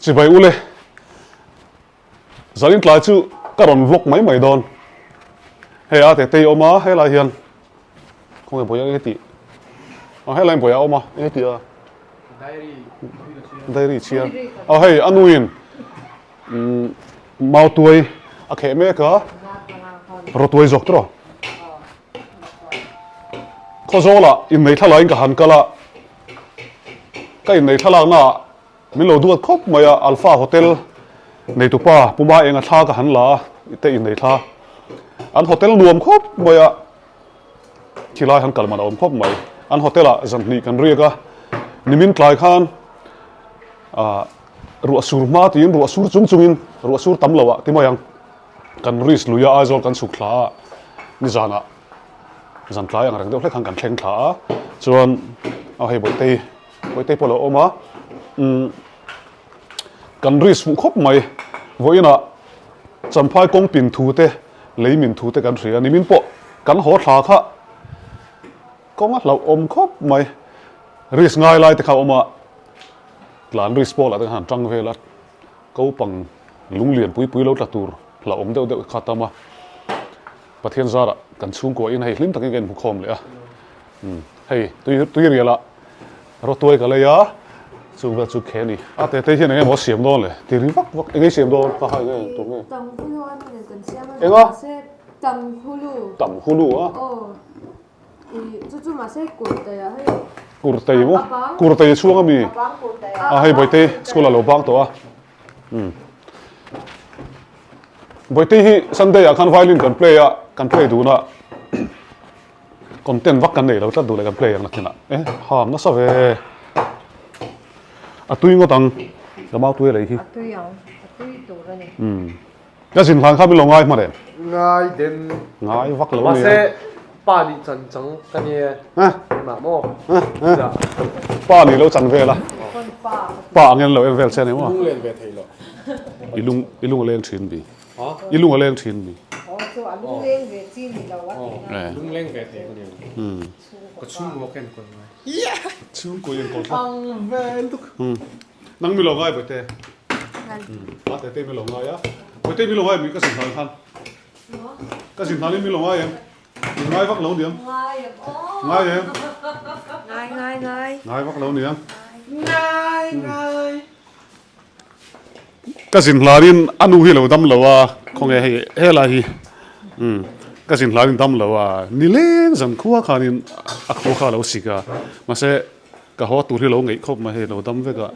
Chibai ule, zanin tlai chu ka rawn vlog mai mai dawn. Hei a tetei awm a, helai hian khawnge bawiha enge tih? Aw helai bawiha awm a, enge tih a? Diary chhiar. Aw hei a nuin mautuai a kheh mek a, rawtuai zawk tawh. Khawzawlah innei thlalaiin ka han kal a, ka innei thlalaknaah min lo duat khawp mai a, Alpha Hotel neitupa Puma Enga thla ka han la a, te innei thla. An hotel nuam khawp mai a, khilai han kal man a awm khawp mai. An hotel-ah zan hnih kan riak a, nimin tlai khan ah ruah sur hma tiin ruah sur chung chungin ruah sur tam loah ti mai ang. Kan risk lui a Aizawl kan chhuk thla a, nizanah zan tlai ang reng deuh hlek khan kan thleng thla a, chuan aw hei Bawihtei, Bawihtei pawh a lo awm a, umm kan risk fuh khawp mai, vawiinah Champhai kawng pin thu te, lei min thu te kan hria, nimin pawh kan haw thla kha kawng a hlauh awm khawp mai, risk ngai lai te kha a awm a, tlan risk pawh lah te khan han tang vel a. Kopang lunglian pui pui lo tla tur hlauhawm deuh deuh kha tam a, Pathian zarah kan chhungkua in hei hlim takin ka inhmu khawm leh a, umm hei tui tui rialah rawtuai ka lei a, chung vel chu khe a ni. A tete hian eng emaw a siam dawn le? Ti ri vak vak, eng ei siam dawn? Ka hai nge tur nge? Tanghulu a ni kan siam a, Enga? mahse tanghulu. Tanghulu a? Aw. Kurtei maw? Kurtei a chhuang ami? A hei Bawihtei school ah lo bang tawh a. Umm. Bawihtei hi Sunday ah khan violin kan play a, kan play dun a. Content vak kan nei lo tlat duh leh kan play ang nakin ah. Eh ham nasa ve. A tui ngawt ang. Ka mau tui a lei hi. A tui ang. A tui tur a ni. Umm. Ka zin hlan kha min lo ngai hman em? Ngai den. Ngai vak lo ania. Mahse pa nih chan chang ka ni e. Mah maw? Pa nih lo chan vel a. Pa angin lo en vel che a ni maw? I lung len ve thei lo. I lung i lung a leng thin mi. I lung a leng thin mi. Aw chu a lung leng ve chi ni lo a tihna. Lung leng ve thei ka ni lo. Ka chhungkua ka enkawl ngai. Chhungkua i enkawl tlat. Ang vel tuk. Nang mi lo ngai Bawihte. A tete mi lo ngai a. Bawihte mi lo ngai mi ka zin hlan khan. Ka zin hlan in mi lo ngai em? Min ngai vak lo niang. Ngai em aw. Ngai em? Ngai ngai ngai. Ngai vak lo niang. Ngai ngai. Ka zin hlan in a nu hi lo dam lo a, khawnge hei helai hi. Umm ka zin hlan in dam lo a, nileng zan khua khan in a khua kha a lo sik a. Mahse Ka haw tur hi lo ngeih khawp mai hei lo dam vek a,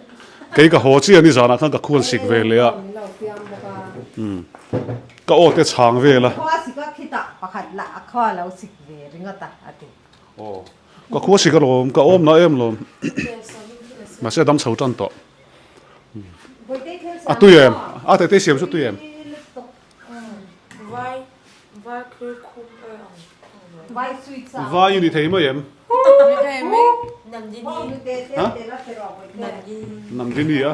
kei ka haw chiah ni zanah khan ka khuan sik ve leh a, umm ka aw te chhang vel a. Khua sik a khitah pakhat lah a khua lo sik ve ringawt a a ti. Aw ka khua sik alawm ka awm na em lawm mahse a dam chho tan tawh. A tui em? A tete siam chu tui em? Vai i ni thei mai em? Nandini a.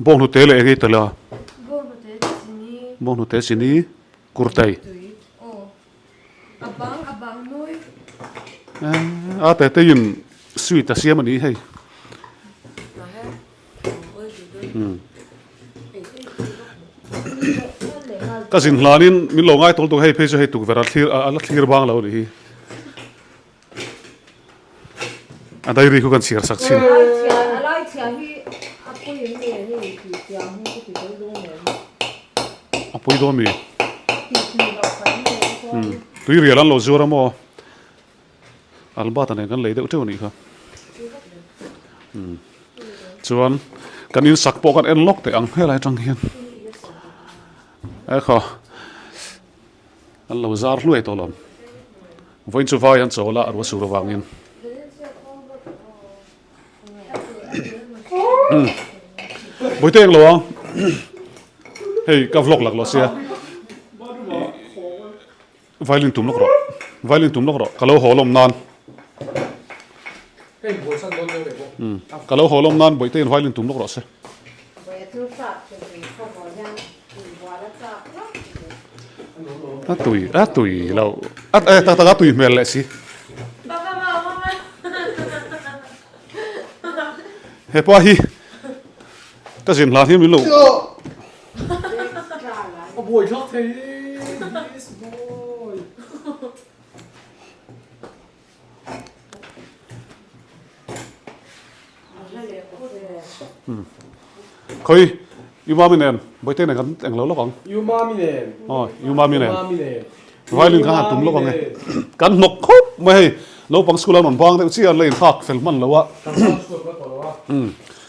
Bawnghnute leh eng ei tel a? Bawnghnute chini kurtai. A tete in sweet a siam a ni hei. Ka zin hlanin min lo ngai tul tuk hei phei chu hei tukverh a thlir a la thlir bang lo a nih hi. A diary khu kan chhiar sak chin. A pui dawn mi. Tui rial an lo zuar a maw? Albert-a nen kan lei deuh teuh a nih kha. Chuan kan in sak pawh kan en lawk teh ang helai atang hian. Ekhaw an lo zar hluai tawh lo. Vawiin chu vai an chawl a a ruah sur avangin. Bawihte eng lo ang. Hei ka vlog lak lo sia. Violin tum lawk rawh, violin tum lawk rawh, ka lo haw lawm nan. Umm, ka lo haw lawm nan Bawihte in violin tum lawk rawh se. A tui, a tui lo, a eh tak tak a tui hmel leh si. Hepa hi ka zin hlan hi min lo. A buai thlak thei this boy. Khawi U Mami nen Bawihte nen kan eng lo lawk ang. U Mami nen. Aw U Mami nen. Violin kha han tum lawk ang e. Kan hnawk khawp mai hei. Naupang school an rawn bang deuh chiah an la inhak fel hman lo a.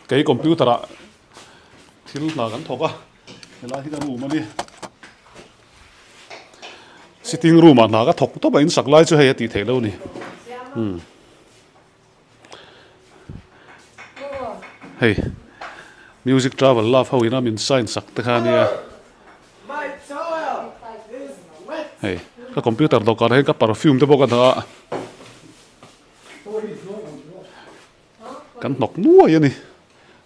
Kei computer ah thil hna kan thawk a. Helai hi ka room a ni. Sitting room ah hna ka thawk tawp a in sak lai chu hei a tih theih lo a ni. Hei music travel love ho ina min sign sak te kha ania hei ka computer dawhkan ah hian ka perfume te pawh ka dah a kan hnawk nuai a ni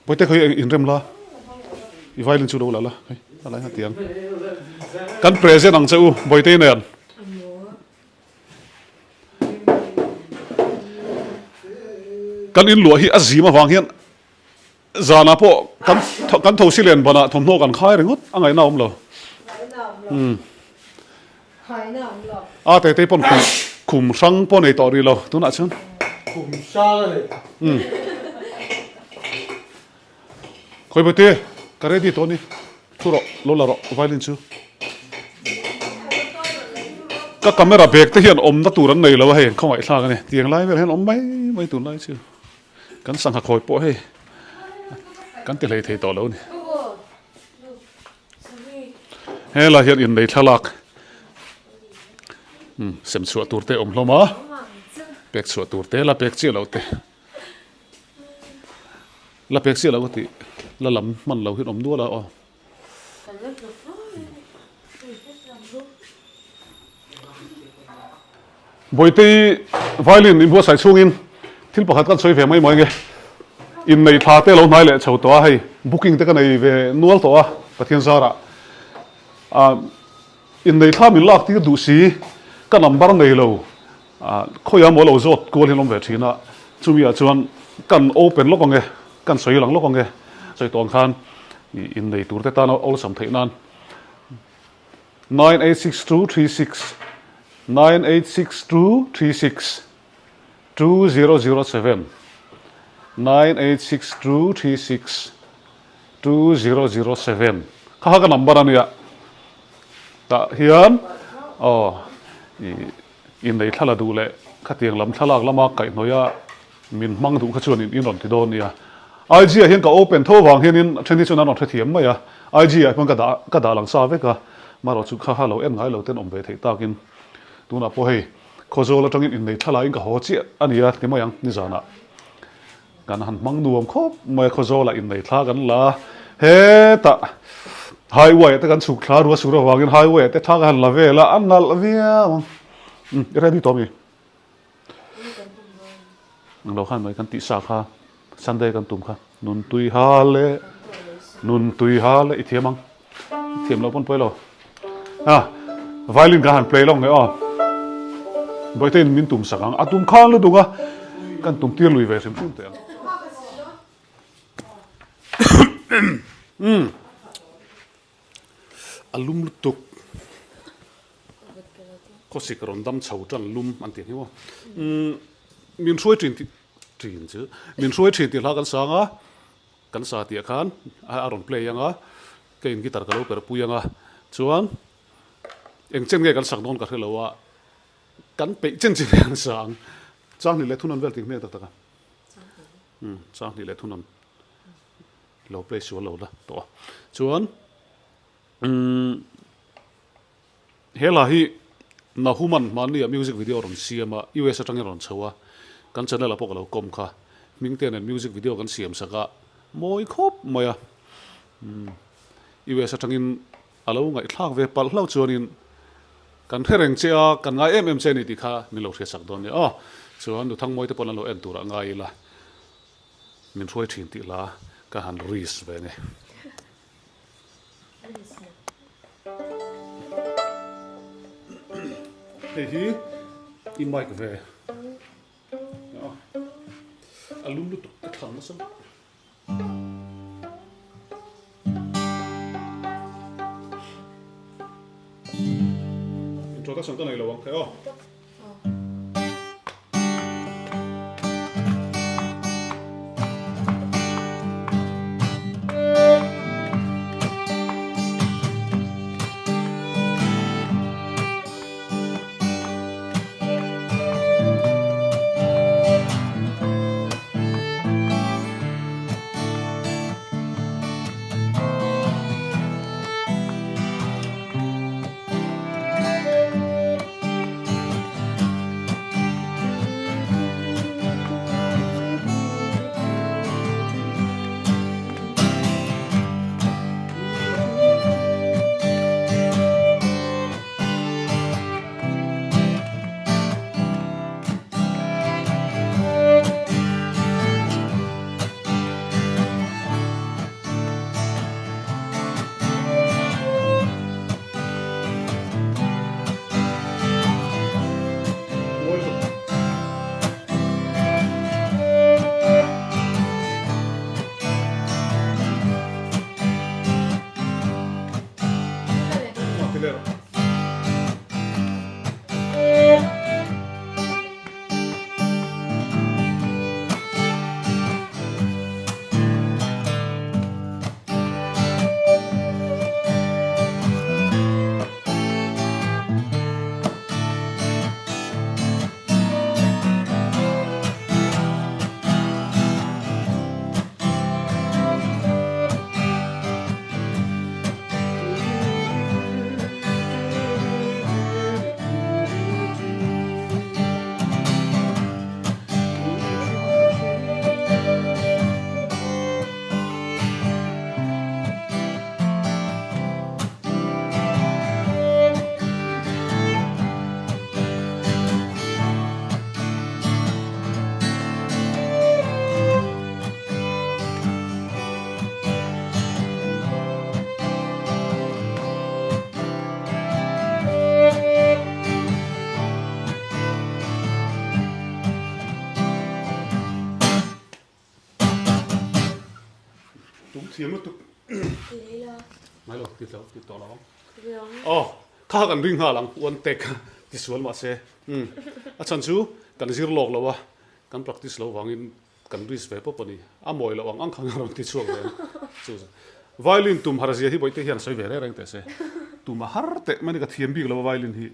bawihte khawi eng inrem la i violin chu lo la la hei a lai hetiang kan present ang che u bawihte nen. Kan in luah hi a zim avang hian zanah pawh kan kan tho si len banah thawmhnaw kan khai ringawt a ngaihna a awm lo. A te te pawn khum khum hrang pawh nei tawh rih lo tunah chuan. Khum hrang a nei. Khawi bawte ka ready tawh a ni. Thu rawh, lo la rawh violin chu. Ka camera bag te hian awmna tur an nei lo a hei khawngaih thlak a ni. Tiang lai vel hian awm mai mai tun lai chu. Kan sangha khawi pawh hei kan ti hlei thei tawh lo a ni. Helai hian innei thlalak sem chhuah tur te awm hlawm a, pek chhuah tur te la pek chiah loh te. La pek chiah lo ka tih la lam hman lo hian awm nual a aw. Bawihte violin inbuatsaih chhungin thil pakhat kan sawi ve mai mai nge. Innei thla te lo hnai leh chho tawh a hei booking te ka nei ve nual tawh a Pathian zarah. Innei thla min lak tir duh si ka number nei lo. Khawiah maw lo zawt kual hi an awm ve thin a, chumi ah chuan kan open lawk ang e, kan sawi lang lawk ang e, sawi tawh ang khan innei tur te tana awlsam theih nan 986236 986236 2007 986236 2007 kha kha ka number a nia tah hian aw ih Innei thla la duh leh khatiang lam thlalak lama kaihhnawih a min hmang duh kha chuan in rawn ti dawn nia. IG ah hian ka open tho vang hianin a then hi chuan an rawn hrethiam mai a, IG ah hian ka dah ka dah lang sa vek a, marawh chu kha kha lo en ngai lo ten awm ve theih takin tunah pawh hei Khawzawl atangin innei thla laiin ka haw chiah a nia ti mai ang nizanah. Kan han hmang nuam khawp mai a, Khawzawlah innei thla kan la a, hetah highway ah te kan chhuk thla rua sur avangin highway ah te thla ka han la vel a, a nalh viau ang. Umm i ready tawh mi? Ang lo khan mai kan tih sa kha Sunday kan tum kha nun tui ha le nun tui ha le i thiam ang. Thiam lo pawn pawi lo. A violin ka han play lawk nge aw. Bawihte in min tum sak ang. A tum khang lutuk a. Kan tum tir lui ve hrim hrim teh ang. Umm. A lum lutuk. Khawsik rawn dam chho tan lum an tih hi maw. Umm min hruai thin tih thin chu min hruai thin tih hla kan sang a. Kan sa tih ah khan a rawn play ang a, ka in guitar ka lo perh pui ang a, chuan eng chen nge kan sak dawn ka hre lo a, kan peih chen chen hian sa ang. Changhnih leh thunawn vel tih hmel tak tak a, umm changhnih leh thunawn lo play sual lo la tawh a, chuan umm. He hla hi Nahuman hmanni ah music video a rawn siam a, US atangin a rawn chho a, kan channel ah pawh ka lo kawm kha. Hmingte nen music video kan siam sak a, mawi khawp mai a. US atangin a lo ngaihthlak ve palh hlauh chuanin kan hre reng che a, kan ngai em em che a ni tih kha min lo hriatsak dawn nia aw. Chuan Nuthangmawite pawn an lo en turah ngai ila min hruai thin tih hla ka han risk ve nge. Hei hi i mic ve a lum lutuk ka thlang nasa lutuk. Percussion ka nei lo ang thei aw. Tum thiam lutuk. Ngai lo, ti tlo, ti tawh lo ang. Aw, kha kan ring nghal ang, one take ti sual mah se. A chhan chu kan zir lawk lo a, kan practice lo vangin kan risk ve pawp a ni. A mawi loh ang ang khan a rawn ti chhuak ve ang. Chu violin tum har zia hi bawihte hian sawi ve reng reng teh se. Tum a har teh mai a ni, ka thiam bik lo a violin hi.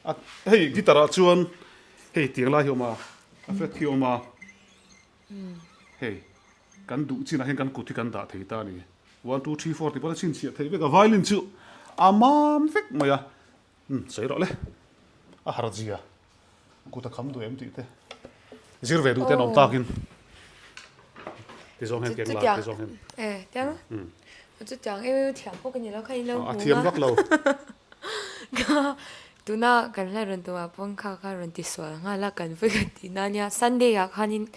A hei guitar ah chuan hei tiang lai hi a awm a, a fret hi a awm a. Hei kan duh chinah hian kan kut hi kan dah thei ta a ni. One two three four tih pawh a chhinchhiah theih vek a, violin chu a mam vek mai a. Umm sawi rawh le, a har zia kut a kham duh em tih te zir ve duh te an awm takin ti zawng hian keng la ti zawng hian. E tiang a chutiang em em thiam pawh ka ni lo kha in lo hmu a thiam vak lo. Ka tuna kan hla rawn tumah pawn kha kha rawn ti sual nghal a kan vawi khat tih na nia Sunday ah khanin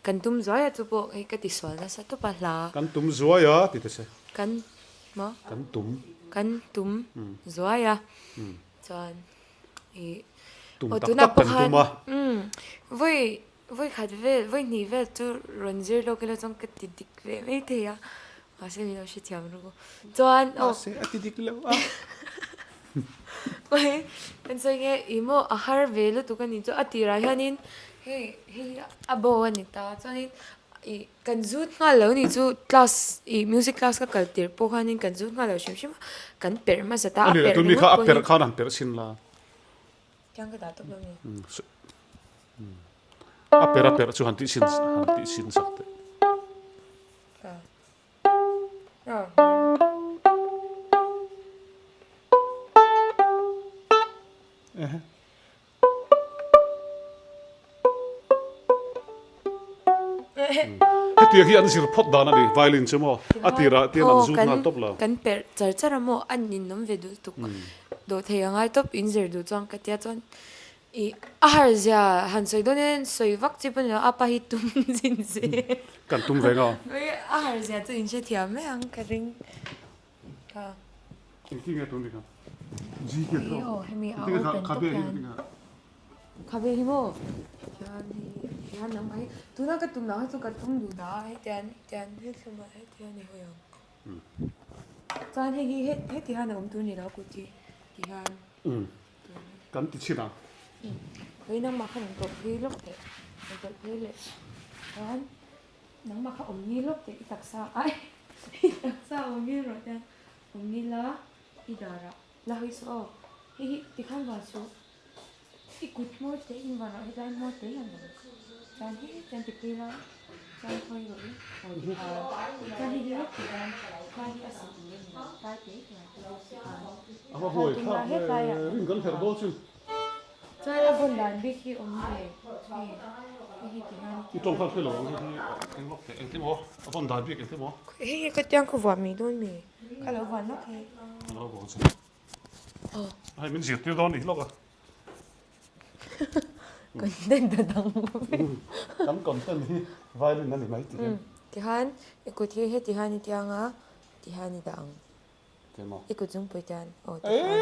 kan tum zuai a chu pawh hei ka ti sual nasa tawp a hla. Kan tum zuai a ti ta se. Kan maw? Kan tum. Kan tum zuai a chuan ih Tum tak tak kan tum a. Vawi vawi khat vel vawi hnih vel chu rawn zir lawk ila chuan ka ti dik ve mai thei a mahse min lo hrethiam ru chuan aw Mahse a ti dik lo a. Vawi kan sawi nge ih maw a har ve lutuk a nih chu a tirah hianin hei hei hi a bow a ni ta chuanin ih Kan zut nghal lo nih chu class ih music class ka kal tirh pawh khanin kan zut nghal lo hrim hrim a, kan perh hmasa ta a perh ringawt pawhin. A perh khan han perh chhin la. Tiang ka dah tawp lo mi. A perh a perh chu han tih chhin han tih chhin sak teh. Hetiang hi an zir phawt dan a ni, violin chu maw? A tirah tian an zut nghal tawp lo. Kan perh char char a maw? An ninawm ve duh tuk. Dawh thei a ngai tawp, in zir duh chuan ka tia chuan ih a har zia han sawi dawn hian sawi vak chi pawh ni lo, a pa hi tum zin se. Kan tum ve nga. A har zia chu in hrethiam mai ang ka ring. Engtin nge tun bik a? Hei aw hemi a open tawp hian khabe hi maw hian hei hian lam hi tuna ka tum lah kha chu ka tum duh dah a hetiang tian hethlum ah hetiang a ni hawi ang chuan hei hi heti hian a awm tur a ni lo a kut hi ti hian. Kan ti chhin ang. Kei nangmah kha rawn tawlh phei lawk teh. Rawn tawlh phei leh chuan nangmah kha awm ngil lawk teh i taksa ai i taksa awm ngil rawh tiang awm ngil a i darah la hawi suh aw hei hi tikhan van suh i kut hmawr teh in van rawh hetlai hmawr teh hian van chuan hei tiang ti phei la chuan hawi rawh i aw tikhan chuan hei hi lawk tikhan tlai hi a sih tur a ni lo tlai teh hian A va huai thlak ve, rin kan herh dawn chin. Chuan a vawn dan bik hi awm ve hei hei hi ti hian. I tawng khan hre lo ang hei hi eng lawk teh engtin maw a vawn dan bik engtin maw. Hei hi ka tiang khaw vuah mai dawn mi ka lo vuan lawk hei. Ka lo vuan chin. Hei min zirtir dawn nih lawk a. Content a dang ve. Kan content hi violin a ni mai ti hian. Tihian i kut hi heti hian i tiang a tihian i dah ang. I kut zungpui te an aw ti khan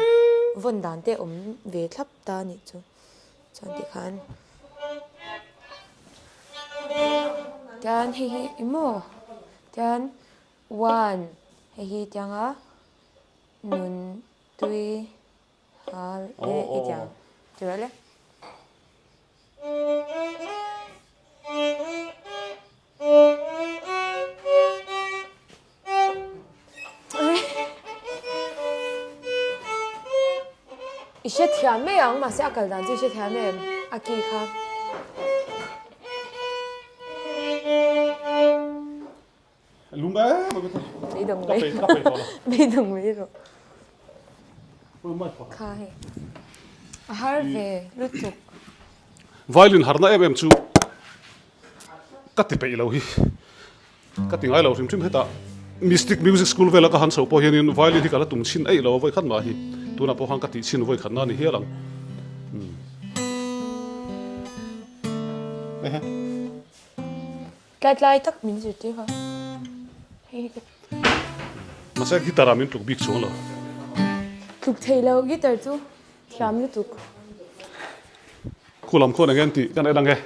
vawn dan te awm ve thlap ta a nih chu chuan ti khan tian hei hi eng maw tian one hei hi tianga nun tui hal te i tiang ti rawh le. I hrethiam mai ang mahse a kal dan chu i hrethiam em a ki kha. Lung em a ka Beidawng mai beidawng mai rawh. Kha hei a har ve lutuk. Violin harna em em chu ka ti peih lo hi. Ka ti ngai lo hrim hrim hetah Mystic Music School vela ka han chhoh pawh hianin violin hi ka la tum chhin eih lo a vawi khat mah hi tunah pawh khan ka tih chhin vawi khat na a ni hial ang. Ehe. Tlai tlai tak min zirtir kha hei hi ka. Mahse guitar ah min tluk bik chuang lo. Tluk thei lo guitar chu thiam lutuk. Khu lam khuan eng em tih kan en ang e.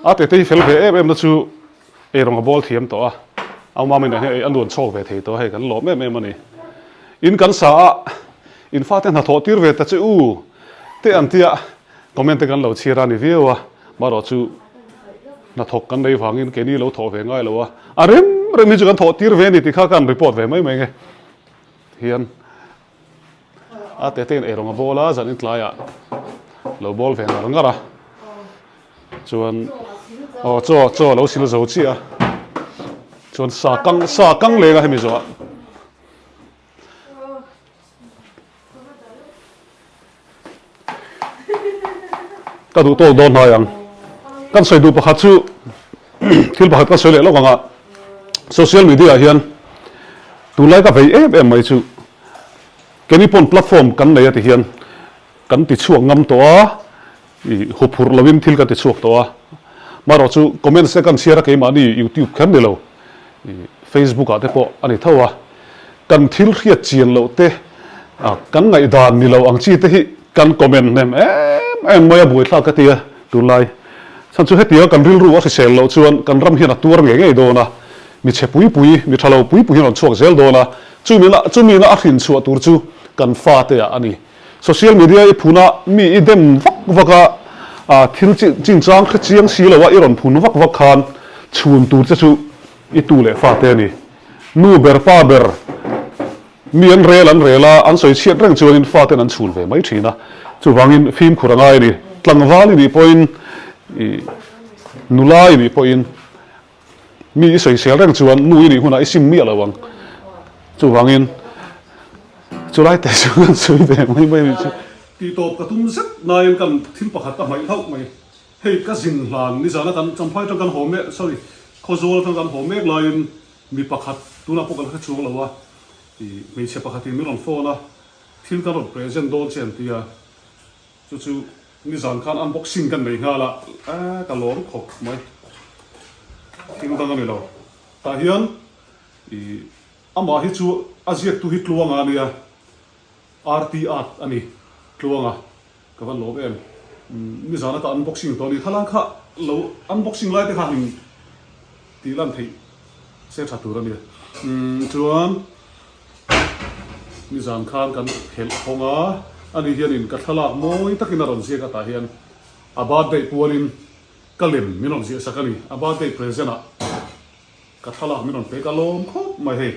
A tete hi fel ve em em na chu eirawng a bawl thiam tawh a, a mami nen hian ei a nuan chhawk ve thei tawh a hei kan lawm em em a ni. In kan sa a, in fate hnathawh tir ve ta che u te an tia comment te kan lo chhiar a ni viau a, marawh chu hnathawk kan nei vangin keini lo thawh ve ngai lo a, a rem rem hi chu kan thawh tir ve a ni tih kha kan report ve mai mai nge hian. A tete in eirawng a bawl a, zan in tlaiah lo bawl ve ngar ngar a, chuan aw chaw chaw a lo sil zo chiah a, chuan sa kang sa kang leng a hemi zawhah. Ka duh tawk dawn hnai ang. Kan sawi duh pakhat chu thil pakhat ka sawi leh lawk ang a, social media ah hian tunlai ka vei em em mai chu keini pawn platform kan nei a ti hian kan ti chhuak ngam tawh a, ih huphurh lovin thil kan ti chhuak tawh a. Marawh chu comments te kan chhiar a keimahni youtube kher ni lo ih facebook ah te pawh a ni tho a, kan thil hriat chian loh te kan ngaihdan ni lo ang chi te hi kan comment hnem em em mai a buaithlak ka ti a tunlai chhan chu hetianga kan rilru a hrisel loh chuan kan ram hian a tuar ngei ngei dawn a, mi chhe pui pui mi tha lo pui pui hian rawn chhuak zel dawn a, chumi chumi na a hrin chhuah tur chu kan fate ah a ni. Social media i phun a, mi i dem vak vak a, thil chinchang hre chiang si lo a i rawn phun vak vak khan chhun tur che chu i tu leh fate a ni. Nu ber pa ber mi an rel an rel a, an sawi chhiat reng chuanin faten an chhun ve mai thin a, chuvangin fimkhur a ngai a ni. Tlangval i nih pawhin, i nula i nih pawhin Mi i sawisel reng chuan nu i nih hunah i sim miah lo ang. Chuvangin chulai te chu kan sawi ve mai mai a nih chu. Tihtawp ka tum zet nain kan thil pakhat ka hmaih hlauh mai. Hei ka zin hlan nizana kan Champhai atang kan haw mek sorry Khawzawl atang kan haw mek laiin mi pakhat tunah pawh kan hre chuang lo a ih hmeichhe pakhatin min rawn phone a thil kan rawn present dawn che an ti a. Chu chu nizan khan unboxing kan nei nghal a, eh ka lawm khawp mai. Thil dang a ni lo. Tah hian ih amah hi chu a ziaktu hi Tluanga a nia, RT Art a ni Tluanga, ka van lawm em. Nizan a ka unboxing tawh a ni, thlalak kha lo unboxing lai te kha han tih lan theih se tha tur a nia. Chuan nizan khan kan phelh hawng a. Ani hianin ka thlalak mawi takin a rawn ziak a tah hian a birthday pualin ka lem min rawn ziah sak a ni. A birthday present ah ka thlalak min rawn pe ka lawm khawp mai hei.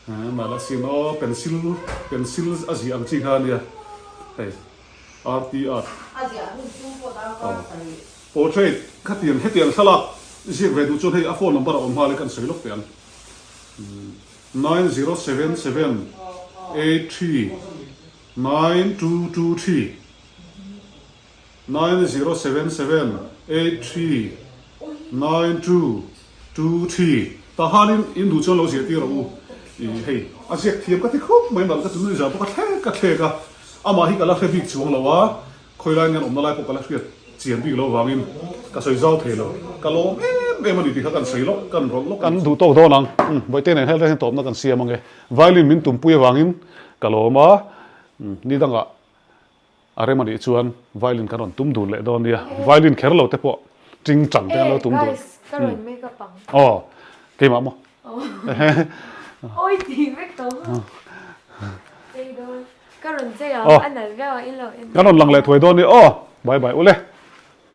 Nalh asin aw pencil pencil a ziah ang chi kha a nia hei RTR. A ziah hun chung pawh darkar sarih. Portrait khatiang hetiang thlalak ziak ve duh chuan hei a phone number a awm nghal e kan sawi lawk teh ang 9077 83 9223 9077 83 9223 Tah khanin in duh chuan lo ziah tir rawh u ih hei a ziak thiam ka ti khawp mai nalh ka ti nui zah bawk a thlek ka thlek a amah hi ka la hre bik chuang lo a Khawilai ngen awmna lai pawh ka la hriat chian bik lo vangin ka sawi zau thei lo. Ka lawm em em a ni tih kha kan sawi lawk, kan rawlh lawk. Kan duh tawk dawn ang. Umm, Bawihte nen helai hian tawpna kan siam ange. Violin min tumpui avangin ka lawm a, ni dangah a rem a nih chuan violin kan rawn tum dun leh dawn nia. Violin kher lo te pawh ting tang te an lo tum dun. Guys, ka rawn make up ang. Aw, keimah maw? Awi ti vek tawh. Chei dawn. Ka rawn chei ang, a nalh viau a, i lo en. Kan rawn lang leh thuai dawn nia aw. Bye bye ule.